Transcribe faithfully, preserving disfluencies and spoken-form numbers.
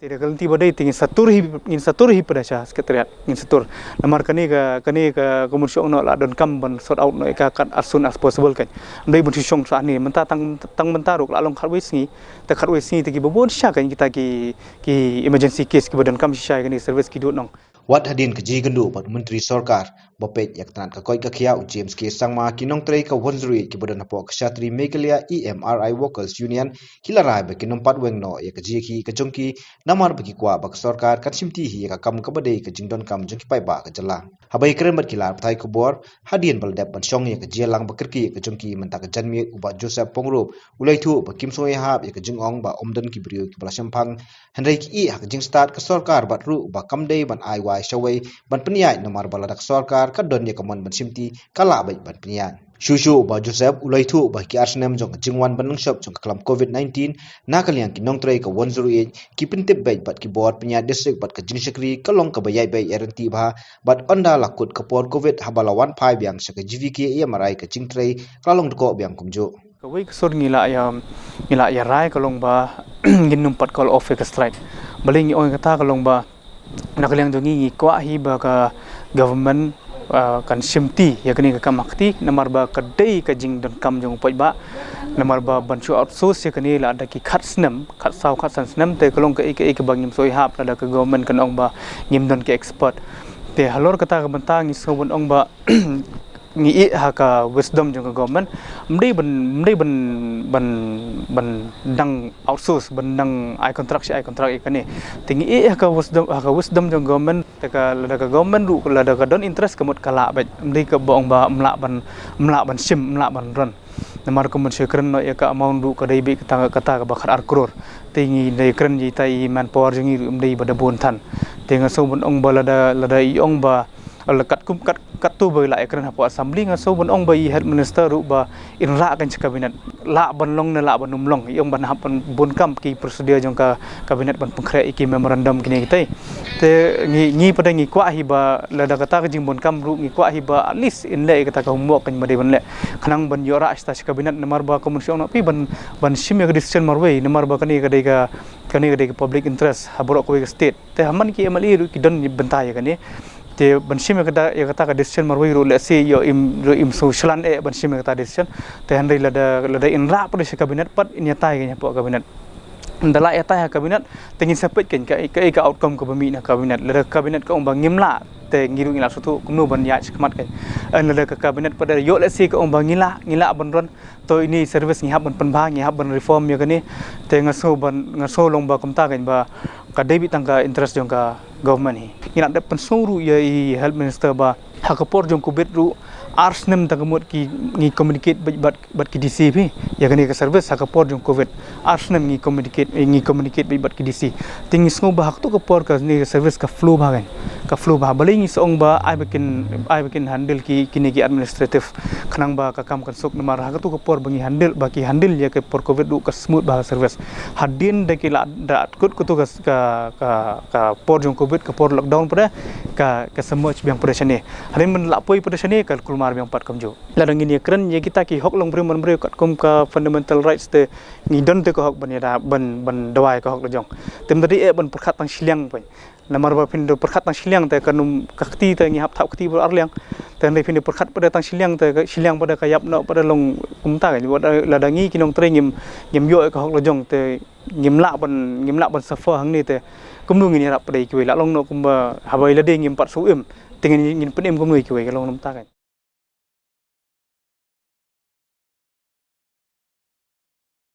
Ïa ka lynti ba dei te ngin sa tur hi, ngin sa tur hi pat sha Secretariat, ngin sa tur. Namar kane ka, kane ka Commissioner la donkam ban sort out noh ïa ka kat as soon as possible kan. Ym dei ban shu shong sha ne mynta tang, tang mynta ruh la long khatwei sngi. Te khatwei sngi te kiba bun shisha kan kita ki, ki emergency case kiba donkam shisha ïa kane service ki duh noh. Wat hadien ka jingïakynduh bad u Myntri Sorkar ba peit ïa ka tnat ka koit ka khiah u James K Sangma, ki nongtrei ka one zero eight kiba don hapoh ka Shatri Meghalaya E M R I Workers Union ki la rai ba kin ym pat weng noh ïa ka jingïakhih ka jong ki namar ba ki kwah ba ka sorkar kan shimti hi ïa ka kam kaba dei ka jingdonkam jong ki paidbah ka jylla. Haba ïakren bad ki lad pathai khubor hadien ba la dep ban shong ïa ka jingïalang ba kyrkieh ka jong ki mynta ka janmiet, u Bah Joseph Pyngrope u la ïathuh ba kim sngewhap ïa ka jingong ba ym don ki briew kiba la shemphang, hynrei ki ïeh ha ka jingstad ka sorkar bad ruh ba kam dei ban ai wai shawei ban pynïaid namar ba lada ka sorkar ka don ïa ka mon ban shimti ka lah beit ban pynïaid. Shuh shuh u Bah Joseph u la ïathuh ba ha ki ar snem jong ka jingwan ban nangshop jong ka klam covid nineteen, na ka liang ki nongtrei ka one zero eight ki pyntip beit bad ki bor pynïaid district bad ka jingshakri ka long kaba ïaid beit ïaid ryntih bha, bad ynda la kut ka por covid haba la wan phai biang sha ka G V K E M R I ka jingtrei ka la long dkoh biang kumjuh. Kawei ka sur ngi la ïa, ngi la ïa rai ka long ba ngin ym pat call off ïa ka strike. Balei ngi ong ïa kata ka long ba na ka liang jong ngi ngi kwah hi ba ka government, ah, kan shimti ïa kane ka kam ha kti namar ba ka dei ka jingdonkam jong u paidbah. Namar ba ban shu outsource ïa kane lada ki khat snem, khat saw khat san snem te ka long kaei kaei kaba ngim sngewhap lada ka government kan ong ba ngim don ki expert. Te halor kata ka bynta ngi sngew ban ong ba ngi ïeh ha ka wisdom jong ka government. Ym dei ban, ym dei ban, ban, ban dang outsource, ban dang ai contract shi ai contract ïa kane. Te ngi ïeh ha ka wisdom, ha ka wisdom jong ka government, te ka lada ka government ruh lada ka don interest ka mut ka lah beit. Ym dei kaba ong ba ym lah ban, ym lah ban shim, ym lah ban run. Namar kumba shu kren noh ïa ka amount ruh ka dei beit kata, kata kaba khat ar klur. Te ngi dei kren ïa ita i manpower jong ngi ruh ym dei ba da bun than. Te nga sngew ban ong ba lada, lada i ong ba la katkum kat, katto ba i la ïakren hapoh Assembly, nga sngew ban ong ba i Health Minister ruh ba in rah kan sha Cabinet. Lah ban long ne lah ban ym long, i ong ban hap ban bun kam ki procedure jong ka Cabinet ban pynkhreh ïa ki memorandum kine kitai. Te ngi, ngi pat ngi kwah hi ba lada kata ka jingbun kam ruh ngi kwah hi ba at least in leh ïa kata ka homework kan ba dei ban leh. Khnang ban ïoh rah sha ta sha Cabinet namar ba kumba shu ong noh phi ban, ban shim ïa ka decision marwei namar ba kane ka dei ka, kane ka dei ka public interest ha baroh kawei ka state. Te ha man ki M L A ruh ki don bynta ïa kane. Te ban shim ïa kata, ïa kata ka decision marwei ruh lehse ïoh im, ruh im sngewshlur eh ban shim ïa kata decision. Te hynrei lada, lada in rah pat sha Cabinet pat in ïatai kan hapoh Cabinet. Ynda lah ïatai ha Cabinet te ngin sa peit kan ka, ka, ka outcome kaba mih na Cabinet. Lada Cabinet ka ong ba ngim lah te ngi ruh ngi lah sngewthuh kumno ban ïaid shakhmat kan. Lada ka Cabinet pat da ïoh lehse ka ong ba ngi lah, ngi lah ban run. To ine i service ngi hap ban pynbha, ngi hap ban reform ïa kane. Te nga sngew ban, nga sngew long ba kumta kan ba ka dei beit tang ka interest jong ka government hi. Ngi la dep pynsngew ruh ïa i Health Minister ba ha ka por jong covid ruh ar snem tang ka mut ki, ngi communicate bad, bad, bad ki D C phi ïa kane ka service ha ka por jong covid. Ar snem ngi communicate, eh, ngi communicate bad, bad ki D C. Te ngi sngew ba ha kato ka por kane ka service ka flow bha kan. Ka flow bha. Balei ngi sa ong ba ai ba kin, ai ba kin handle ki, kine ki administrative. Khnang ba ka kam kan suk namar ha kato ka por ba ngi handle, ba ki handle ïa ka por covid ruh ka smooth bha ka service. Hadien da ki la da kut kato ka, ka, ka, ka por jong covid, ka por lockdown pat da ka, ka sa merge biang pat da shane. Hadien ban la poi pat da shane ka kulmar biang pat kumjuh. Lada ngin ïakren ïa kita ki hok long briew man briew katkum ka fundamental rights te ngi don te ka hok ban ïada, ban, ban dawa ïa ka hok la jong. Te ym da dei eh ban pyrkhat tang shiliang pyn. Namar ba phin da pyrkhat tang shiliang te kan ym, ka kti te ngi hap thap kti baroh arliang. Te hynrei phin da pyrkhat pat da tang shiliang te ka, shiliang pat da ka ïap noh pat da long kumta kan. Lada, lada ngi ki nongtrei ngim, ngim ïoh ïa ka hok la jong te ngim lah ban, ngim lah ban suffer hangne te kumno ngin ïarap pat da ïa kiwei, la long noh kumba haba ïa lade ngim pat shu im te ngin, ngin pynim kumno ïa kiwei, ka long kumta kan.